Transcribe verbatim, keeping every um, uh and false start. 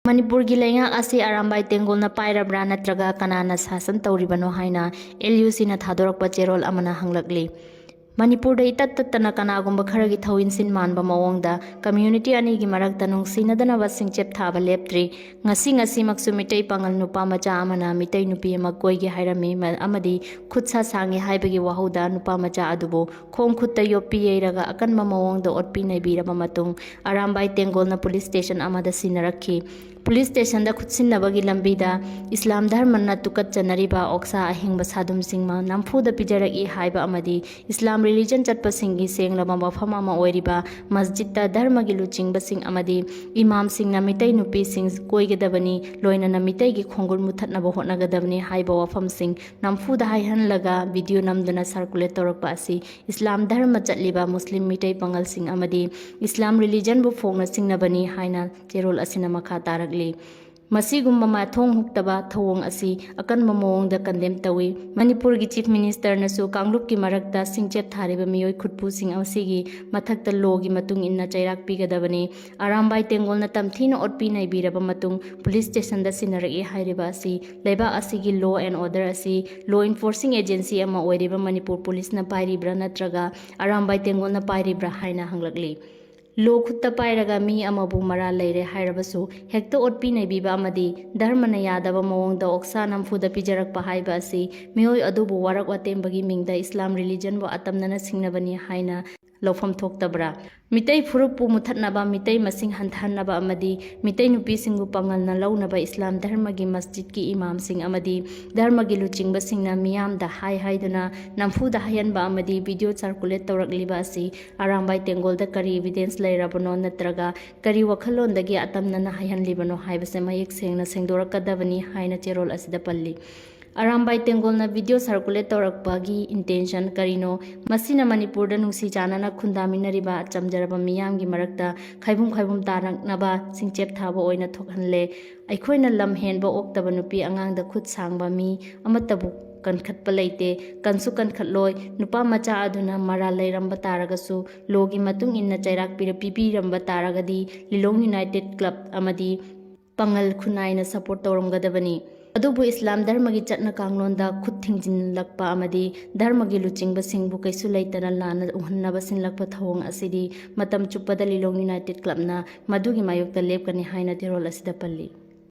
ꯃꯅꯤꯄꯨꯔꯒꯤ ꯂꯩꯉꯥꯛ ꯑꯁꯤ ꯑꯔꯥꯝꯕꯥꯏ ꯇꯦꯡꯒꯣꯜꯅ ꯄꯥꯏꯔꯕ꯭ꯔꯥ ꯅꯠꯇ꯭ꯔꯒ ꯀꯅꯥꯅ ꯁꯥꯁꯟ ꯇꯧꯔꯤꯕꯅꯣ ꯍꯥꯏꯅ ꯑꯦꯜ ꯌꯨ ꯁꯤꯅ ꯊꯥꯗꯣꯔꯛꯄ ꯆꯦꯔꯣꯜ ꯑꯃꯅ ꯍꯪꯂꯛꯂꯤ꯫ ꯃꯅꯤꯄꯨꯔꯗ ꯏꯇꯠ ꯇꯠꯇꯅ ꯀꯅꯥꯒꯨꯝꯕ ꯈꯔꯒꯤ ꯊꯧ ꯏꯟꯁꯤꯟ ꯃꯥꯟꯕ ꯃꯑꯣꯡꯗ ꯀꯝꯃ꯭ꯌꯨꯅꯤꯇꯤ ꯑꯅꯤꯒꯤ ꯃꯔꯛꯇ ꯅꯨꯡꯁꯤꯅꯗꯅꯕ ꯁꯤꯡꯆꯦꯞ ꯊꯥꯕ ꯂꯦꯞꯇ꯭ꯔꯤ꯫ ꯉꯁꯤ ꯉꯁꯤꯃꯛꯁꯨ ꯃꯤꯇꯩ ꯄꯥꯉꯜ ꯅꯨꯄꯥ ꯃꯆꯥ ꯑꯃꯅ ꯃꯤꯇꯩ ꯅꯨꯄꯤ ꯑꯃ ꯀꯣꯏꯒꯦ ꯍꯥꯏꯔꯝꯃꯤ ꯃ-, ꯑꯃꯗꯤ ꯈꯨꯠ ꯁꯥ ꯁꯥꯡꯉꯦ ꯍꯥꯏꯕꯒꯤ ꯋꯥꯍꯧꯗ ꯅꯨꯄꯥ ꯃꯆꯥ ꯑꯗꯨꯕꯨ ꯈꯣꯡ ꯈꯨꯠꯇ ꯌꯣꯠꯄꯤ ꯌꯩꯔꯒ ꯑꯀꯟꯕ ꯃꯑꯣꯡꯗ ꯑꯣꯠꯄꯤ ꯅꯩꯕꯤꯔꯕ ꯃꯇꯨꯡ ꯑꯔꯥꯝꯕꯥꯏ ꯇꯦꯡꯒꯣꯜꯅ ꯄꯨꯂꯤꯁ ꯁ꯭ꯇꯦꯁꯟ ꯑꯃꯗ ꯁꯤꯟꯅꯔꯛꯈꯤ꯫ ꯄꯨꯂꯤꯁ ꯁ꯭ꯇꯦꯁꯟꯗ ꯈꯨꯠꯁꯤꯟꯅꯕꯒꯤ ꯂꯝꯕꯤꯗ ꯏꯁꯂꯥꯝ ꯙꯔꯃꯅ ꯇꯨꯀꯠꯆꯅꯔꯤꯕ ꯑꯣꯛꯁꯥ ꯑꯍꯤꯡꯕ ꯁꯥꯗꯨꯝꯁꯤꯡꯃ ꯅꯝꯐꯨꯗ ꯄꯤꯖꯔꯛꯏ ꯍꯥꯏꯕ ꯑꯃꯗꯤ ꯏꯁꯂꯥꯝ ꯔꯤꯂꯤꯖꯟ ꯆꯠꯄꯁꯤꯡꯒꯤ ꯁꯦꯡꯂꯕ ꯃꯐꯝ ꯑꯃ ꯑꯣꯏꯔꯤꯕ ꯃꯁꯖꯤꯠꯇ ꯙꯔꯃꯒꯤ ꯂꯨꯆꯤꯡꯕꯁꯤꯡ ꯑꯃꯗꯤ ꯏꯃꯥꯝꯁꯤꯡꯅ ꯃꯤꯇꯩ ꯅꯨꯄꯤꯁꯤꯡ ꯀꯣꯏꯒꯗꯕꯅꯤ, ꯂꯣꯏꯅꯅ ꯃꯤꯇꯩꯒꯤ ꯈꯣꯡꯒꯨꯜ ꯃꯨꯊꯠꯅꯕ ꯍꯣꯠꯅꯒꯗꯕꯅꯤ ꯍꯥꯏꯕ ꯋꯥꯐꯝꯁꯤꯡ ꯅꯝꯐꯨꯗ ꯍꯥꯏꯍꯜꯂꯒ ꯚꯤꯗꯤꯑꯣ ꯅꯝꯗꯨꯅ ꯁꯔꯀꯨꯂꯦꯠ ꯇꯧꯔꯛꯄ ꯑꯁꯤ ꯏꯁꯂꯥꯝ ꯙꯔꯃ ꯆꯠꯂꯤꯕ ꯃꯨꯁꯂꯤꯝ ꯃꯤꯇꯩ ꯄꯥꯉꯜꯁꯤꯡ ꯑꯃꯗꯤ ꯏꯁꯂꯥꯝ ꯔꯤꯂꯤꯖꯟꯕꯨ ꯐꯣꯡꯅ ꯆꯤꯡꯅꯕꯅꯤ ꯍꯥꯏꯅ ꯆꯦꯔꯣꯜ ꯑꯁꯤꯅ ꯃꯈꯥ ꯇꯥꯔꯛꯂꯤ꯫ ꯃꯁꯤꯒꯨꯝꯕ ꯃꯊꯣꯡ ꯍꯨꯛꯇꯕ ꯊꯧꯑꯣꯡ ꯑꯁꯤ ꯑꯀꯟꯕ ꯃꯑꯣꯡꯗ ꯀꯟꯗꯦꯝ ꯇꯧꯏ꯫ ꯃꯅꯤꯄꯨꯔꯒꯤ ꯆꯤꯐ ꯃꯤꯅꯤꯁꯇꯔꯅꯁꯨ ꯀꯥꯡꯂꯨꯞꯀꯤ ꯃꯔꯛꯇ ꯁꯤꯡꯆꯦꯞ ꯊꯥꯔꯤꯕ ꯃꯤꯑꯣꯏ ꯈꯨꯠꯄꯨꯁꯤꯡ ꯑꯁꯤꯒꯤ ꯃꯊꯛꯇ ꯂꯣꯒꯤ ꯃꯇꯨꯡ ꯏꯟꯅ ꯆꯩꯔꯥꯛ ꯄꯤꯒꯗꯕꯅꯤ꯫ ꯑꯔꯥꯝꯕꯥꯏ ꯇꯦꯡꯒꯣꯜꯅ ꯇꯝꯊꯤꯅ ꯑꯣꯠꯄꯤ ꯅꯩꯕꯤꯔꯕ ꯃꯇꯨꯡ ꯄꯨꯂꯤꯁ ꯁ꯭ꯇꯦꯁꯟꯗ ꯁꯤꯟꯅꯔꯛꯏ ꯍꯥꯏꯔꯤꯕ ꯑꯁꯤ ꯂꯩꯕꯥꯛ ꯑꯁꯤꯒꯤ ꯂꯣ ꯑꯦꯟ ꯑꯣꯔꯗꯔ ꯑꯁꯤ ꯂꯣ ꯏꯟꯐꯣꯔꯁꯤꯡ ꯑꯦꯖꯦꯟꯁꯤ ꯑꯃ ꯑꯣꯏꯔꯤꯕ ꯃꯅꯤꯄꯨꯔ ꯄꯨꯂꯤꯁꯅ ꯄꯥꯏꯔꯤꯕ꯭ꯔꯥ ꯅꯠꯇ꯭ꯔꯒ ꯑꯔꯥꯝꯕꯥꯏ ꯇꯦꯡꯒꯣꯜꯅ ꯄꯥꯏꯔꯤꯕ꯭ꯔꯥ ꯍꯥꯏꯅ ꯍꯪꯂꯛꯂꯤ꯫ ꯂꯣ ꯈꯨꯠꯇ ꯄꯥꯏꯔꯒ ꯃꯤ ꯑꯃꯕꯨ ꯃꯔꯥꯜ ꯂꯩꯔꯦ ꯍꯥꯏꯔꯕꯁꯨ ꯍꯦꯛꯇ ꯑꯣꯠꯄꯤ ꯅꯩꯕꯤꯕ ꯑꯃꯗꯤ ꯙꯔꯃꯅ ꯌꯥꯗꯕ ꯃꯑꯣꯡꯗ ꯑꯣꯛꯁꯥ ꯅꯝꯐꯨꯗ ꯄꯤꯖꯔꯛꯄ ꯍꯥꯏꯕ ꯑꯁꯤ ꯃꯤꯑꯣꯏ ꯑꯗꯨꯕꯨ ꯋꯥꯔꯛ ꯋꯥꯇꯦꯝꯕꯒꯤ ꯃꯤꯡꯗ ꯏꯁꯂꯥꯝ ꯔꯤꯂꯤꯖꯟꯕꯨ ꯑꯇꯝꯅꯅ ꯁꯤꯡꯅꯕꯅꯤ ꯍꯥꯏꯅ ꯂꯧꯐꯝ ꯊꯣꯛꯇꯕ꯭ꯔꯥ? ꯃꯤꯇꯩ ꯐꯨꯔꯨꯞꯄꯨ ꯃꯨꯊꯠꯅꯕ, ꯃꯤꯇꯩ ꯃꯁꯤꯡ ꯍꯟꯊꯍꯟꯅꯕ ꯑꯃꯗꯤ ꯃꯤꯇꯩ ꯅꯨꯄꯤꯁꯤꯡꯕꯨ ꯄꯥꯡꯒꯜꯅ ꯂꯧꯅꯕ ꯏꯁꯂꯥꯝ ꯙꯔꯃꯒꯤ ꯃꯁꯖꯤꯠꯀꯤ ꯏꯃꯥꯝꯁꯤꯡ ꯑꯃꯗꯤ ꯙꯔꯃꯒꯤ ꯂꯨꯆꯤꯡꯕꯁꯤꯡꯅ ꯃꯤꯌꯥꯝꯗ ꯍꯥꯏ ꯍꯥꯏꯗꯨꯅ ꯅꯝꯐꯨꯗ ꯍꯥꯏꯍꯟꯕ ꯑꯃꯗꯤ ꯚꯤꯗꯤꯑꯣ ꯁꯔꯀꯨꯂꯦꯠ ꯇꯧꯔꯛꯂꯤꯕ ꯑꯁꯤ ꯑꯔꯥꯝꯕꯥꯏ ꯇꯦꯡꯒꯣꯜꯗ ꯀꯔꯤ ꯏꯚꯤꯗꯦꯟꯁ ꯂꯩꯔꯕꯅꯣ ꯅꯠꯇ꯭ꯔꯒ ꯀꯔꯤ ꯋꯥꯈꯜꯂꯣꯟꯗꯒꯤ ꯑꯇꯝꯅꯅ ꯍꯥꯏꯍꯟꯂꯤꯕꯅꯣ ꯍꯥꯏꯕꯁꯦ ꯃꯌꯦꯛ ꯁꯦꯡꯅ ꯁꯦꯡꯗꯣꯔꯛꯀꯗꯕꯅꯤ ꯍꯥꯏꯅ ꯆꯦꯔꯣꯜ ꯑꯁꯤꯗ ꯄꯜꯂꯤ꯫ ꯑꯔꯥꯝꯕꯥꯏ ꯇꯦꯡꯒꯣꯜꯅ ꯚꯤꯗꯤꯑꯣ ꯁꯔꯀꯨꯂꯦꯠ ꯇꯧꯔꯛꯄꯒꯤ ꯏꯟꯇꯦꯟꯁꯟ ꯀꯔꯤꯅꯣ? ꯃꯁꯤꯅ ꯃꯅꯤꯄꯨꯔꯗ ꯅꯨꯡꯁꯤ ꯆꯥꯟꯅꯅ ꯈꯨꯟꯗꯥꯃꯤꯟꯅꯔꯤꯕ ꯆꯝꯖꯔꯕ ꯃꯤꯌꯥꯝꯒꯤ ꯃꯔꯛꯇ ꯈꯥꯏꯕꯨꯝ ꯈꯥꯏꯕꯨꯝ ꯇꯥꯔꯛꯅꯕ ꯁꯤꯡꯆꯦꯞ ꯊꯥꯕ ꯑꯣꯏꯅ ꯊꯣꯛꯍꯜꯂꯦ꯫ ꯑꯩꯈꯣꯏꯅ ꯂꯝ ꯍꯦꯟꯕ ꯑꯣꯛꯇꯕ ꯅꯨꯄꯤ ꯑꯉꯥꯡꯗ ꯈꯨꯠ ꯁꯥꯡꯕ ꯃꯤ ꯑꯃꯠꯇꯕꯨ ꯀꯟꯈꯠꯄ ꯂꯩꯇꯦ, ꯀꯟꯁꯨ ꯀꯟꯈꯠꯂꯣꯏ꯫ ꯅꯨꯄꯥ ꯃꯆꯥ ꯑꯗꯨꯅ ꯃꯔꯥꯜ ꯂꯩꯔꯝꯕ ꯇꯥꯔꯒꯁꯨ, ꯂꯣꯒꯤ ꯃꯇꯨꯡ ꯏꯟꯅ ꯆꯩꯔꯥꯛ ꯄꯤꯔ-, ꯄꯤꯕꯤꯔꯝꯕ ꯇꯥꯔꯒꯗꯤ, ꯂꯤꯂꯣꯡ ꯌꯨꯅꯥꯏꯇꯦꯠ ꯀ꯭ꯂꯕ ꯑꯃꯗꯤ ꯄꯥꯡꯒꯜ ꯈꯨꯟꯅꯥꯏꯅ ꯁꯄꯣꯔꯠ ꯇꯧꯔꯝꯒꯗꯕꯅꯤ꯫ ꯑꯗꯨꯕꯨ ꯏꯁꯂꯥꯝ ꯙꯔꯃꯒꯤ ꯆꯠꯅ ꯀꯥꯡꯂꯣꯟꯗ ꯈꯨꯠ ꯊꯤꯡꯖꯤꯜꯂꯛꯄ ꯑꯃꯗꯤ ꯙꯔꯃꯒꯤ ꯂꯨꯆꯤꯡꯕꯁꯤꯡꯕꯨ ꯀꯩꯁꯨ ꯂꯩꯇꯅ ꯂꯥꯟꯅ ꯎꯍꯟꯅꯕ ꯁꯤꯟꯂꯛꯄ ꯊꯧꯑꯣꯡ ꯑꯁꯤꯗꯤ ꯃꯇꯝ ꯆꯨꯞꯄꯗ ꯂꯤꯂꯣꯡ ꯌꯨꯅꯥꯏꯇꯦꯗ ꯀ꯭ꯂꯕꯅ ꯃꯗꯨꯒꯤ ꯃꯥꯌꯣꯛꯇ ꯂꯦꯞꯀꯅꯤ ꯍꯥꯏꯅ ꯆꯦꯔꯣꯜ ꯑꯁꯤꯗ ꯄꯜꯂꯤ꯫